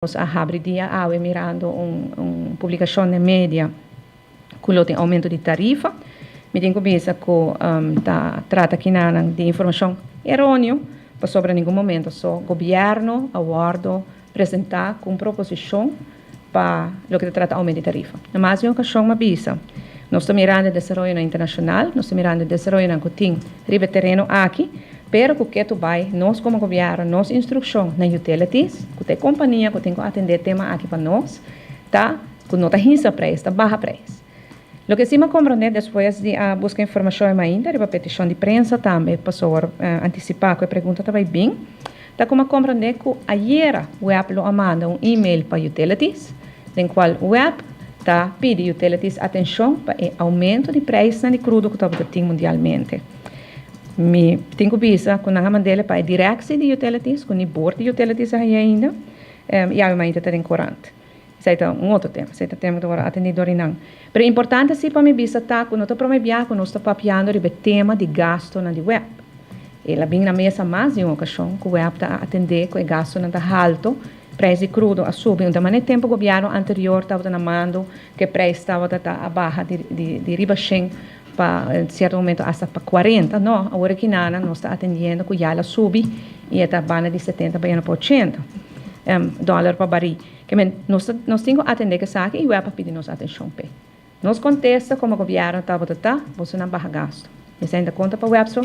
Nos a habri dia awe mirando un publicacion den media cu lo tin aumento di tarifa. Mi tin cu bisa cu ta trata kinanan di informacion eroneo pasobra ningun momento so gobierno a wordo presenta cu un proposicion pa loke ta trata aumento di tarifa. Na mas di un ocasion mi a bisa nos ta mirando e desaroyonan internacional, nos ta mirando e desaroyonan cu tin riba e tereno aki, Pero ku ketu bai, nos komo gobièrnu, nos instrukshon na utilities, ku ta e kompania ku tin ku atendé e tema aki pa nos, ta ku no ta hinsa preis, ta baha preis. Loke si mi a komprondé despues di a buska informashon e mainta riba petishon di prensa tambe, pasobra antisipá ku e pregunta ta bai bin, ta ku mi a komprondé ku ayera web lo a manda un email pa utilities, den kual web ta pidi utilities atenshon pa e oumento di preisnan di krudo ku tabata tin mundialmente. Mi tin ku bisa ku nan a mand'el pa e direksie di utilities, ku ni bord di utilities a haña ainda, i awe mainta ta den korant. Esei ta un otro tema, esei ta tema ku ta wòrdu atendí dor di nan. Pero importante si pa mi bisa ta ku no ta promé biaha ku nos ta papiando riba e tema di gastunan di web. El a bin na mesa mas di un okashon ku web ta atendé ku e gastunan ta haltu, preis di krudo a subi. Un ta manera e tempu gobièrnu anterior tabata na mando ku e preis tabata ta a baha di riba shen pa cierto momento hasta pa 40, no, awor aki nana nos ta atendiendo cu ya la subi y e ta banda di 70 bayendo pa 80 dollar pa baril. Ke men nos ta nos tin cu atende cu esaki y web a pidi nos atencion p'e. Nos contesta como gobierno tabata ta, boso nan baha gasto. Esei ta conta pa web so,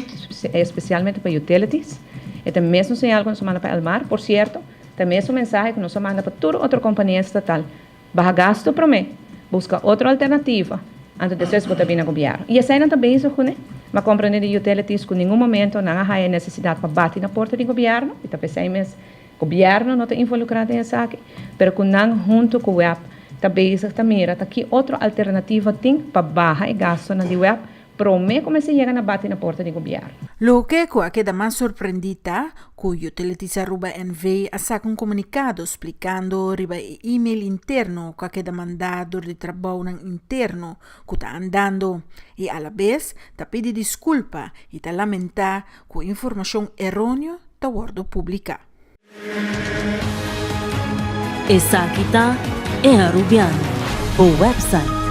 especialmente pa utilities. E ta mesun señal cu nos a manda pa Elmar, por cierto, ta mesun mensahe cu nos a manda pa tur otro compania estatal. Baha gasto promé, buska otro alternativa, anto despues bo ta bini na gobièrnu. I eseinan ta bezig kuné. Mi a komprendé di utilities ku ningun momento nan a haya e nesesidat pa bati na porta di gobièrnu, i ta p'esei mes gobièrnu no ta involukrá den esaki, pero ku nan huntu ku web ta bezig ta mira ta ki otro alternativa tin pa baha e gastonan di web Promé ku mester yega na bati na porta di gobièrnu. Loke ku a keda mas sorprendí ta ku Utilities Aruba NV a saka un komunikado splikando riba e email interno ku a keda mandá dor di trabounan interno ku ta andando i alabes ta pidi diskulpa i ta lamentá ku informashon eróneo ta wòrdu publiká. Esaki ta E Arubiano, bo website.